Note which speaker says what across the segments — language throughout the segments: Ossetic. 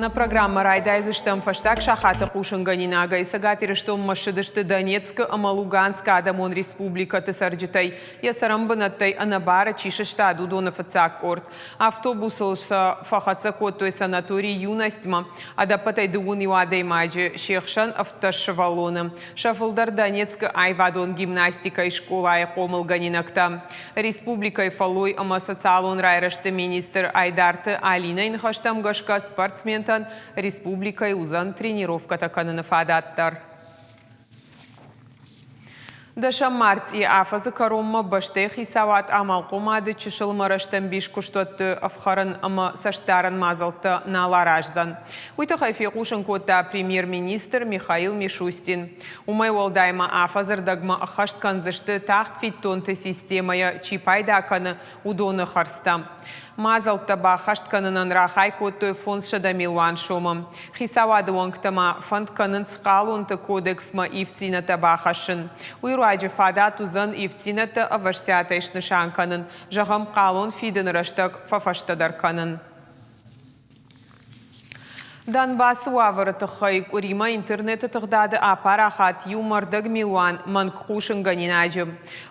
Speaker 1: Нӕ программӕ райдайдзыстӕм фӕстаг сахаты хъусынгӕнинагӕй. Цӕгат Ирыстонмӕ ссыдысты Донецкы ӕмӕ Луганскы адӕмон республикӕты цӕрджытӕй йӕ цӕрӕнбынӕттӕй ӕнӕбары чи сыстад, уыдоны фыццаг къорд. Автобусыл сӕ фӕхӕццӕ кодтой санаторий «Юность»-мӕ. Ӕдӕппӕтӕй 11 адӕймаджы, се хсӕн 17 сывӕллоны. Сӕ фылдӕр Донецкы аивадон гимнастикӕйы скъолайы хъомылгӕнинӕгтӕ. Республикӕйы фӕллой ӕмӕ социалон райрӕзты министр Айдарты Алинӕйы ныхӕстӕм гӕсгӕ спортсментӕн республикӕйы уыдзӕн тренировкӕтӕ кӕныны фадат дӕр. Дӕсӕм мартъи афӕдзы кӕронмӕ бӕстӕйы хицауад амалхъомады чысыл ӕмӕ рӕстӕмбис куыстуӕтты ӕфхӕрын ӕмӕ цӕстдарӕн мадзӕлттӕ нал араздзӕн. Уый тыххӕй фехъусын кодта премьер-министр Михаил Мишустин. Уымӕй уӕлдай ма афӕдзы рдӕгмӕ ӕххӕст кӕндзысты тагъд фиддонты системӕйӕ чи пайда кӕны, уыдоны хӕрдзтӕ. Мадзӕлттӕ баххӕст кӕнынӕн рахай кодтой 500 милуан сомы. Хицауады уӕнгтӕ ма фӕнд кӕнынц хъалонты кодексмӕ ивддзинӕдтӕ бахӕссын. Уый руаджы фадат уыдзӕн ивддзинӕдтӕ ӕвӕстиатӕй снысан кӕнын, зӕгъӕм, хъалон фидыны рӕстӕг фӕфӕстӕдӕр кӕнын. Донбассы уавӕры тыххӕй къуыримӕ интернеты тыгъдады апарахат иу ӕрдӕг милуан мӕнг хъусынгӕнинаджы.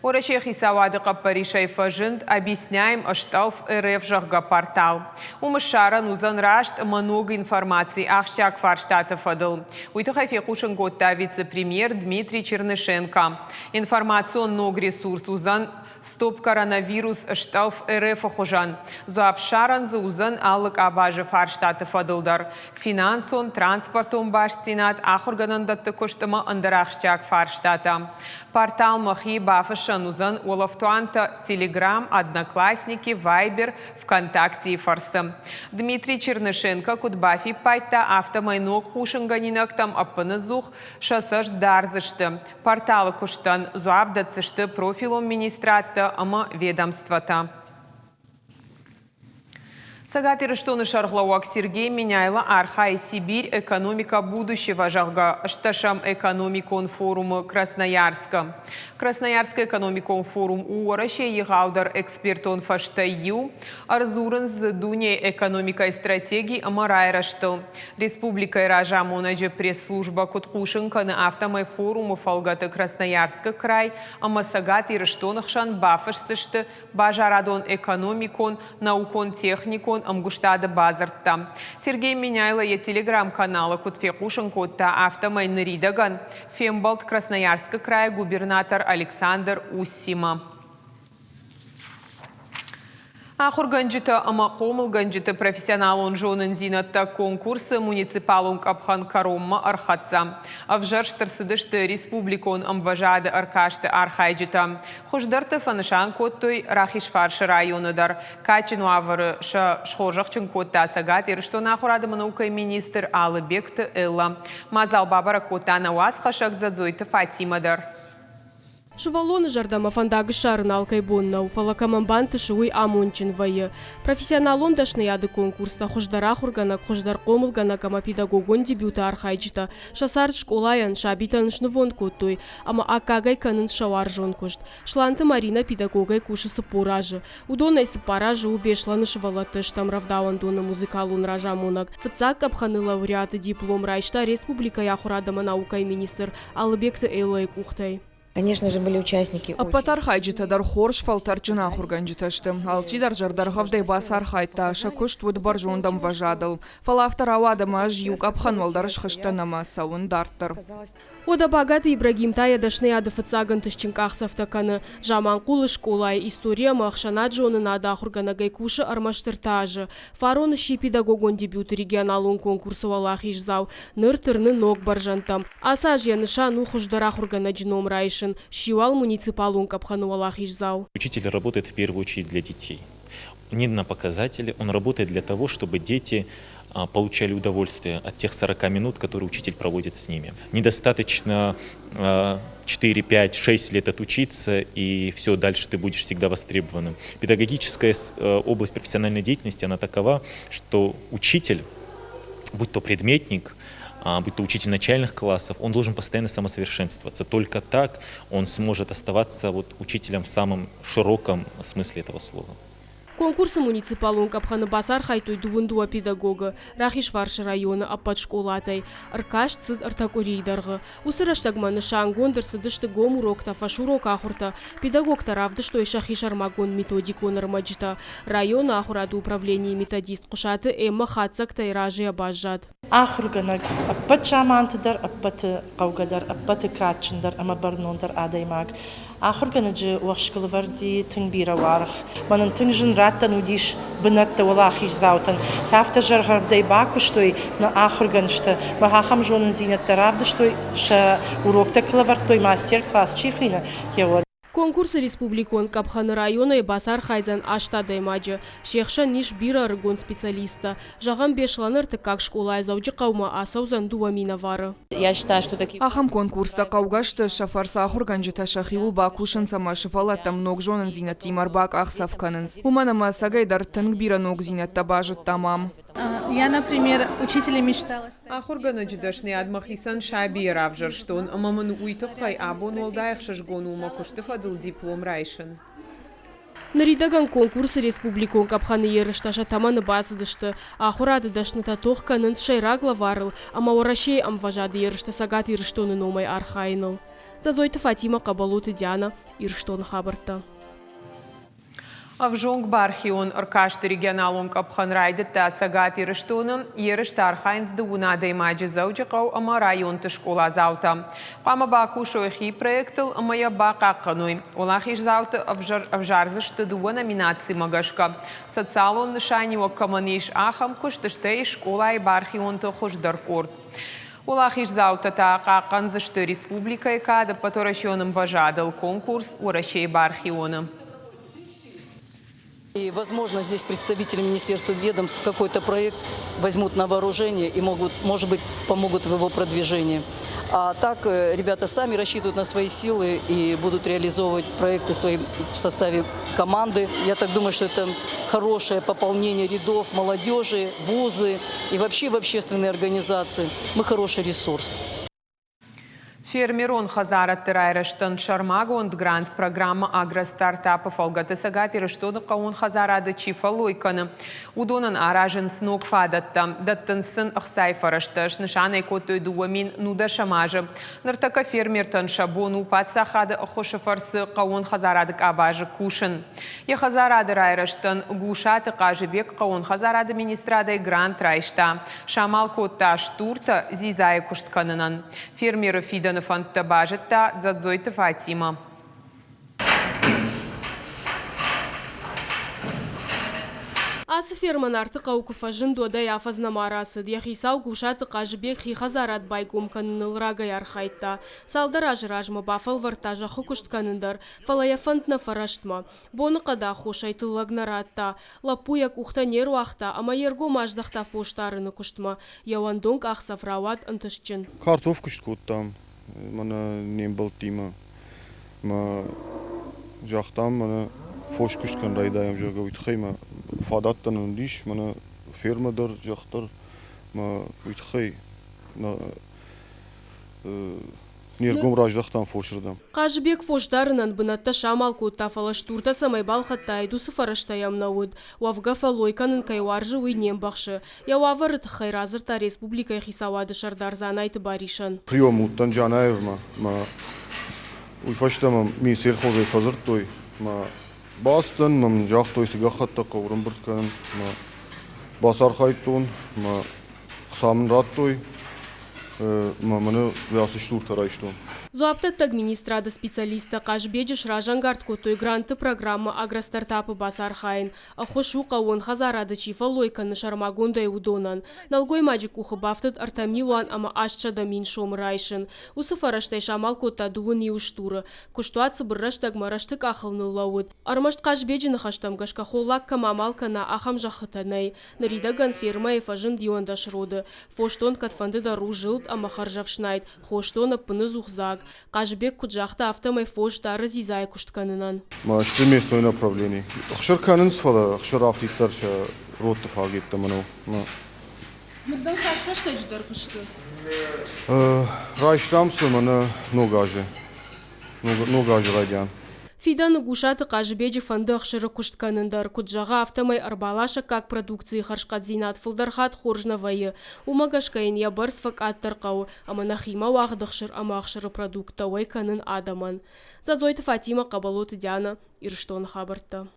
Speaker 1: Уӕрӕсейы хицауады хъӕппӕрисӕй фӕзынд «Объясняем ӕстъӕлф РФ», зӕгъгӕ, портал. Уым ссарӕн уыдзӕн раст ӕмӕ ног информаци ахсджиаг фарстаты фӕдыл. Уый тыххӕй фехъусын кодта вице-премьер Дмитрий Чернышенко. Информацион ног ресурс уыдзӕн Стоп коронавирус стъӕлф РФ-ы хуызӕн. Дзуапп ссарӕн дзы уыдзӕн алы къабазы фарстаты фӕдыл дӕр. Финансон, транспортон бастдзинад, ахуыргӕнӕндӕтты куыст ӕмӕ ӕндӕр ахсджиаг фарстатӕ. Порталмӕ хи бафыссӕн уыдзӕн уӕлӕфтуантӕ Telegram, Одноклассники, Viber, ВКонтакте-йы фӕрцы. Дмитрий Чернышенко куыд бафиппайдта, афтӕмӕй ног хъусынгӕнинӕгтӕм ӕппыныдзух сӕ цӕст дардзысты. Порталы куыстӕн дзуапп дӕтдзысты профилон министрадтӕ ӕмӕ ведомствотӕ. Цӕгат Ирыстоны сӕргълӕууӕг Сергей Меняйло архайы Сибирь экономика будущего, зӕгъгӕ, стӕсӕм экономикон форумы Красноярскы. Красноярскы экономикон форум у Уӕрӕсейы егъаудӕр экспертон фӕзтӕй иу. Ӕрдзурынц дзы дунейы экономикӕйы стратеги ӕмӕ райрӕзтыл. Республикӕйы разамонӕджы пресс-службӕ куыд хъусын кӕны, афтӕмӕй форумы фӕлгӕты Красноярскы край ӕмӕ Цӕгат Ирыстоны хсӕн бафысдзысты базарадон-экономикон, наукон-техникон ӕмгуыстады бадзырдтӕ. Сергей Меняйло йӕ телеграм-каналы куыд фехъусын кодта, афтӕмӕй ныридӕгӕн фембӕлд Красноярскы крайы губернатор Александр Уссимӕ. Ахуыргӕнджытӕ ӕмӕ хъомылгӕнджыты профессионалон зонындзинӕдтӕ конкурсы муниципалон къӕпхӕн кӕронмӕ ӕрхӕццӕ. Ӕвзӕрст ӕрцыдысты республикон ӕмвӕзады ӕркасты архайджытӕ. Хуыздӕрты фӕнысан кодтой Рахизфарсы районы дӕр. Кадджын уавӕры сӕ схорзӕхджын кодта Цӕгат Ирыстоны ахуырады ӕмӕ наукӕйы министр Алыбегты Эллӕ. Мадзал бабӕрӕг кодта нӕ уацхӕссӕг Дзӕдзойты Фатимӕ дӕр.
Speaker 2: Сывӕллоны зӕрдӕмӕ фӕндаг ссарын алкӕй бон нӕу, фӕлӕ кӕмӕн бантысы, уый амондджын вӕййы. Профессионалон дӕсныйады конкурстӕ хуыздӕр ахуыргӕнӕг, хуыздӕр хъомылгӕнӕг ӕмӕ педагогон дебюты архайджытӕ сӕ цард скъолайӕн, сабитӕн снывонд кодтой ӕмӕ аккагӕй кӕнынц сӕ уарзон куыст. Сланты Маринӕ педагогӕй кусы 40 азы. Уыдонӕй цыппар азы у Беслӕны сывӕллӕтты стӕм рӕвдауӕндоны музыкалон разамонӕг. Фыццаг къӕпхӕны лауреаты диплом райста республикӕйы ахуырад ӕмӕ наукӕйы министр Алыбегты Эллӕйы къухтӕй.
Speaker 3: Конечно же, были участники.
Speaker 4: Ӕппӕт архайджытӕ дӕр хорз фӕлтӕрдджын ахуыргӕнджытӕ сты. Алчидӕр зӕрдӕргъӕвдӕй бацархайдта, сӕ куыст уыд бӕрзонд ӕмвӕзадыл. Фӕлӕ афтӕ рауад ӕмӕ ӕз иу къӕпхӕн уӕлдӕр схызтӕн ӕмӕ цӕуын дарддӕр.
Speaker 2: Уӕдӕ Багаты Ибрагим та йӕ дӕсныйады фыццаг ӕнтыстджын къахдзӕфтӕ кӕны. Заманхъулы скъолайы истори ӕмӕ ӕхсӕнад-зонынады ахуыргӕнӕгӕй кусы ӕрмӕст ӕртӕ азы. Фарон сси педагогон дебюты регионалон конкурсы уӕлахиздзау, ныр тырны ног бӕрзӕндтӕм. Ацы аз йӕ нысан у хуыздӕр ахуыргӕнӕджы ном райсын, сси уал муниципалон къӕпхӕны уӕлахиздзау.
Speaker 5: Учитель работает в первую очередь для детей. Не на показатели, он работает для того, чтобы дети получали удовольствие от тех 40 минут, которые учитель проводит с ними. Недостаточно 4, 5, 6 лет отучиться, и все, дальше ты будешь всегда востребованным. Педагогическая область профессиональной деятельности, она такова, что учитель, будь то предметник, будь то учитель начальных классов, он должен постоянно самосовершенствоваться. Только так он сможет оставаться вот учителем в самом широком смысле этого слова.
Speaker 2: Конкурсы муниципалон къӕпхӕны бацархайдтой 22 педагогы Рахизфарсы районы ӕппӕт скъолатӕй. Ӕркаст цыд ӕртӕ къуырийы дӕргъы. Уыцы рӕстӕгмӕ нысангонд ӕрцыдысты гом уроктӕ, фӕсурок ахуыртӕ, педагогтӕ равдыстой сӕхи сӕрмагонд методикон ӕрмӕджытӕ. Районы ахуырады управленийы методист Хъуысаты Эммӕ хатдзӕгтӕй разыйӕ баззад.
Speaker 6: Ахуыргӕнӕг ӕппӕт заманты дӕр ӕппӕты хъӕугӕдӕр, ӕппӕты кадджындӕр ӕмӕ бӕрнондӕр адӕймаг. Ахуыргӕнӕджы уӕхскыл ӕвӕрди тынг бирӕ уаргъ. Мӕнӕн тынг зын раттӕн уыдис бынӕттӕ уӕлахиздзаутӕн. Афтӕ зӕргъӕвдӕй бакуыстой нӕ ахуыргӕнджытӕ, мӕ ахӕм зонындзинӕдтӕ равдыстой, сӕ уроктӕ куы лӕвӕрдтой, мастер-класс чи хуыйны, гъеуӕд.
Speaker 2: Конкурсы республикон къӕпхӕны районӕй бацархайдзӕн аст адӕймаджы. Се хсӕн ис бирӕ ӕрыгон специалисттӕ. Зӕгъӕм, Беслӕны ӕртыккаг скъолайӕ Дзӕуджыхъӕумӕ ацӕудзӕн дыууӕ минӕвары.
Speaker 4: Ахӕм конкурстӕ хъӕугӕ сты, сӕ фӕрцы ахуыргӕнджытӕ сӕхиуыл бакусынц ӕмӕ сывӕллӕттӕм ног зонындзинӕдтимӕ ӕрбакъахдзӕф кӕнынц. Уымӕн ӕмӕ ӕцӕгӕйдӕр тынг бирӕ ногдзинӕдтӕ базыдтам ам.
Speaker 7: Я, например, учителем мечтала
Speaker 1: Ахуыргӕнӕджы дӕсныйад мӕхицӕн сабийӕ равзӕрстон ӕмӕ мын уый тыххӕй абон уӕлдай ӕхсызгон у мӕ куысты фӕдыл диплом райсын.
Speaker 2: Ныридӕгӕн конкурсы республикон къӕпхӕны ерыстӕ сӕ тӕмӕны бацыдысты. Ахуырады дӕснытӕ тох кӕнынц сӕйраг лӕварыл ӕмӕ Уӕрӕсейы ӕмвӕзады ерысты Цӕгат Ирыстоны номӕй архайыныл. Дзӕдзойты Фатимӕ, Хъӕбӕлоты Дианӕ, Ирыстоны хабӕрттӕ.
Speaker 1: Ӕвзонг бархион ӕркасты регионалон къӕпхӕн райдыдта Цӕгат Ирыстоны. Ерысты архайынц дыууын адӕймаджы Дзӕуджыхъӕу ӕмӕ районты скъоладзаутӕ. Хъуамӕ бакусой хи проектыл ӕмӕ йӕ бахъахъхъӕной. Уӕлахиздзауты ӕвзардзысты дыууӕ номинацимӕ гӕсгӕ. Социалон нысаниуӕг кӕмӕн ис, ахӕм куыст, стӕй скъолайы бархионты хуыздӕр къорд. Уӕлахиздзаутӕ та хъахъхъӕндзысты республикӕйы кад ӕппӕтуӕрӕсеон ӕмвӕзадыл конкурс Уӕрӕсейы бархионы.
Speaker 8: И, возможно, здесь представители министерства ведомств какой-то проект возьмут на вооружение и могут, может быть, помогут в его продвижении. А так ребята сами рассчитывают на свои силы и будут реализовывать проекты свои в составе команды. Я так думаю, что это хорошее пополнение рядов молодежи, вузы и вообще в общественные организации. Мы хороший ресурс.
Speaker 1: Фермерон хӕдзарадты райрӕзтӕн сӕрмагонд грант программӕ «Агростартап»-ы фӕлгӕты Цӕгат Ирыстоны хъӕууон хӕдзарады чи фӕллой кӕны, уыдонӕн аразынц ног фадӕттӕ, дӕттынц сын ӕхцайы фӕрӕзтӕ. Снысан ӕй кодтой 2010 азы. Ныртӕккӕ фермертӕн сӕ бон у паддзахады ӕххуысы фӕрцы хъӕууон хӕдзарады къабазы кусын. Йӕ хӕдзарады райрӕзтӕн Гусаты Хъазыбег хъӕууон хӕдзарады министрадӕй грант райста. Самал кодта стуртӕ дзидзайы куыст кӕнынӕн. Фермеры фидӕны фӕндтӕ базыдта Дзадзойты Фатимӕ.
Speaker 2: Ацы фермӕ Нартыхъӕуы куы фӕзынд, уӕдӕй афӕдз нӕма рацыд. Йӕ хицау Гусаты Хъазыбег хи хӕдзарад байгом кӕныныл рагӕй архайдта. Цалдӕр азы размӕ бафӕлвӕрдта зӕххы куыст кӕнын дӕр, фӕлӕ йӕ фӕнд нӕ фӕрӕстмӕ. Боныхъӕды аххосӕй тыллӕг нӕ радта. Лӕппу йӕ къухтӕ не руагъта ӕмӕ йе ргом аздӕхта фосдарыны куыстмӕ. Йӕ уӕндон къахдзӕф рауад ӕнтыстджын.
Speaker 9: Картоф куыст кодтам мӕнӕ не мбӕлттимӕ. Мӕ загътам, мӕнӕ фос куыст кӕнын райдайӕм, зӕгъгӕ, уый тыххӕй мӕ фадӕттӕ нын уыдис, мӕнӕ фермӕ дӕр, зӕхх дӕр, мӕ уый тыххӕй не ргом раздӕхтам фосырдӕм.
Speaker 2: Хъазыбег фосдарынӕн бынӕттӕ самал кодта, фӕлӕ стуртӕ цӕмӕй балхӕдтаид, уыцы фӕрӕзтӕ йӕм нӕ уыд. Уӕвгӕ фӕллой кӕнын кӕй уарзы, уый не мбӕхсы. Йӕ уавӕры тыххӕй радзырдта республикӕйы хицауады сӕрдар Дзанайты Барисӕн.
Speaker 9: Прием уыдтӕн Джанаевмӕ, мӕ уый фӕстӕ мӕм Минсельхозӕй фӕдзырдтой, мӕ бацыдтӕн, мӕ мын загътой, цы гӕххӕттӕ хъӕуы ӕрӕмбырд кӕнын, мӕ бацархайдтон, мӕ хца мын радтой, мӕ мӕнӕ ацы стуртӕ райстон.
Speaker 2: Дзуапдӕттӕг министрады специалисттӕ Хъазбеджы сразӕнгард кодтой грантты программӕ «Агростартап»-ы бацархайын. Ӕххуыс у хъӕууон хӕдзарады чи фӕллой кӕны сӕрмагондӕй уыдонӕн. Нӕлгоймаджы къухы бафтыд 3 800 000 сомы райсын. Уыцы фӕрӕзтӕй самал кодта дыууын иу стуры. Куыстуат цыбыр рӕстӕгмӕ рӕзты къахыл ныллӕууыд. Ӕрмӕст Хъазбеджы ныхӕстӕм гӕсгӕ холлаг кӕм амал кӕна, ахӕм зӕххытӕ нӕй. Ныридӕгӕн фермӕйы фӕзынд 11 роды. Фосдон кӕдфӕндыдӕр у зылд ӕмӕ хӕрзӕфснайд, хосдон ӕппыныдзух дзаг. Хъазыбег куыд загъта, афтӕмӕй фос дары дзидзайы куыст кӕнынӕн.
Speaker 9: Сты местное направление. Ӕхсыр кӕнынц, фӕлӕ ӕхсыр афтиддӕр сӕ родты фаг йеддӕмӕ нӕу.
Speaker 2: Нырдӕм цас рӕстӕджы дӕр куысты?
Speaker 9: Райстам цы мӕнӕ ног азы, ног азы райдиан.
Speaker 2: Фидӕны Гусаты Хъазыбеджы фӕнды ӕхсыры куыст кӕнын дӕр. Куыд зӕгъы, афтӕмӕй ӕрбаласӕггаг продукцийы хӕрзхъӕддзинад фылдӕр хатт хорз нӕ вӕййы. Уымӕ гӕсгӕ йын йӕ бӕрц фӕкъаддӕр хъӕуы ӕмӕ нӕхимӕ уагъд ӕхсыр ӕмӕ ӕхсыры продукттӕ уӕй кӕнын адӕмӕн. Дзӕдзойты Фатимӕ, Хъӕбӕлоты Дианӕ, Ирыстоны хабӕрттӕ.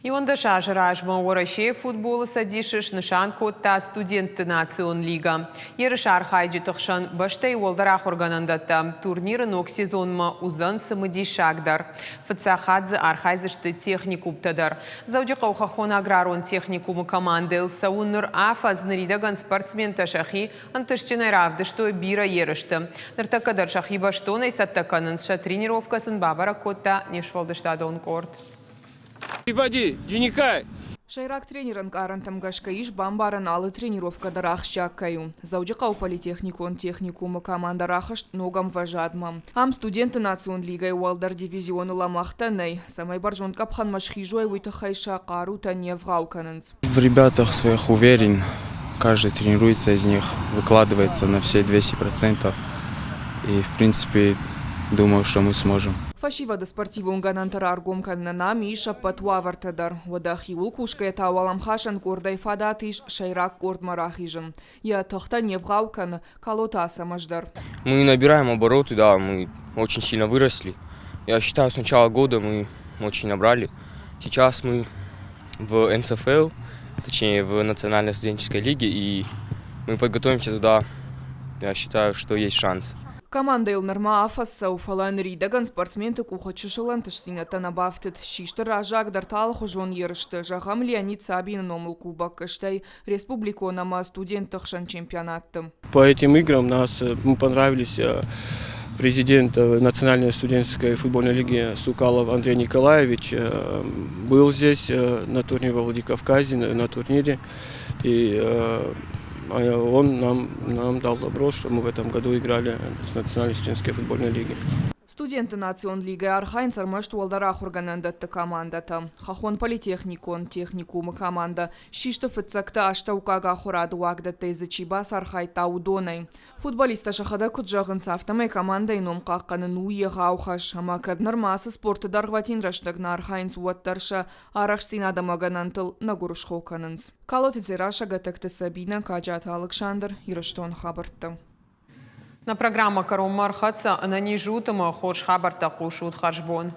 Speaker 1: 11 азы размӕ Уӕрӕсейы футболы цӕдисы снысан кодта студентты национ лигӕ. Ерысы архайджыты хсӕн бӕстӕйы уӕлдӕр ахуыргӕнӕндӕттӕ. Турниры ног сезонмӕ уыдзӕн цымыдисагдӕр. Фыццаг хатт дзы архайдзысты техникумтӕ дӕр. Дзӕуджыхъӕуы хӕххон аграрон техникумы командӕйыл цӕуы ныр афӕдз. Ныридӕгӕн спортсментӕ сӕхи ӕнтыстджынӕй равдыстой бирӕ ерысты. Ныртӕккӕ дӕр сӕхи бӕстонӕй цӕттӕ кӕнынц, сӕ тренировкӕ сын бабӕрӕг кодта не сфӕлдыстадон къорд.
Speaker 10: Приводи, Джиникай!
Speaker 4: Сӕйраг тренеры ӕнкъарӕнтӕм гӕсгӕ ис бамбарӕн алы тренировкӕ дӕр ахсджиаг кӕй у. Дзӕуджыхъӕуы политехникон техникумы командӕ рахызт ног ӕмвӕзадмӕ. Ам студентты национ лигӕйы уӕлдӕр дивизионы лӕмӕгътӕ нӕй. Цӕмӕй бӕрзонд къӕпхӕнмӕ схизой, уый тыххӕй сӕ хъарутӕ не вгъау кӕнынц.
Speaker 11: В ребятах своих уверен, каждый тренируется из них, выкладывается на все 200%. И, в принципе, думаю, что мы сможем.
Speaker 4: Фӕсивӕды спортивон гӕнӕнтӕ раргом кӕнынӕн ам ис ӕппӕт уавӕртӕ дӕр. Уӕдӕ хиуыл кусгӕйӕ та уӕлӕмхасӕн къордӕй фадат ис сӕйраг къордмӕ рахизын. Йӕ тыхтӕ не вгъау кӕны Калоты Ацӕмӕз дӕр.
Speaker 11: Мы набираем обороты, да, мы очень сильно выросли. Я считаю, с начала года мы очень набрали. Сейчас мы в НСФЛ, точнее в Национальной студенческой лиге, и мы подготовимся туда. Я считаю, что есть шанс.
Speaker 4: Командӕйыл нырма афӕдз цӕуы, фӕлӕ ныридӕгӕн спортсменты къухы чысыл ӕнтыстдзинӕдтӕ нӕ бафтыд. Систы раззагдӕртӕ алыхуызон ерысты, зӕгъӕм, Леонид Сабины номыл кубок, стӕй республикон ӕмӕ студентты хсӕн чемпионатты.
Speaker 10: По этим играм нас мы понравились президент Национальной студенческой футбольной лиги Сукалов Андрей Николаевич был здесь на турнире во Владикавказе, на турнире. И он нам дал добро, что мы в этом году играли с Национальной студенческой футбольной лиги.
Speaker 4: Студентты национ лигӕйы архайынц ӕрмӕст уӕлдӕр ахуыргӕнӕндӕтты командӕтӕ. Хӕххон политехникон техникумы командӕ систы фыццӕгтӕ астӕуккаг ахуырады уагдӕттӕй дзы чи бацархайдта, уыдонӕй. Футболисттӕ сӕхӕдӕг куыд зӕгъынц, афтӕмӕй командӕйы ном хъахъхъӕнын у егъау хӕс, ӕмӕ кӕд нырма ацы спорты дӕргъвӕтин рӕстӕг нӕ архайынц, уӕддӕр сӕ арӕхстдзинад ӕмӕ гӕнӕнтыл нӕ гуырысхо кӕнынц. Калоты Дзерассӕ, Гӕтӕгты Сабинӕ, Каджаты Алыксандр, Ирыстоны хабӕрттӕ.
Speaker 1: Нӕ программӕ кӕронмӕ ӕрхӕццӕ. Ӕнӕниз ут ӕмӕ хорз хабӕрттӕ хъусут. Хӕрзбон.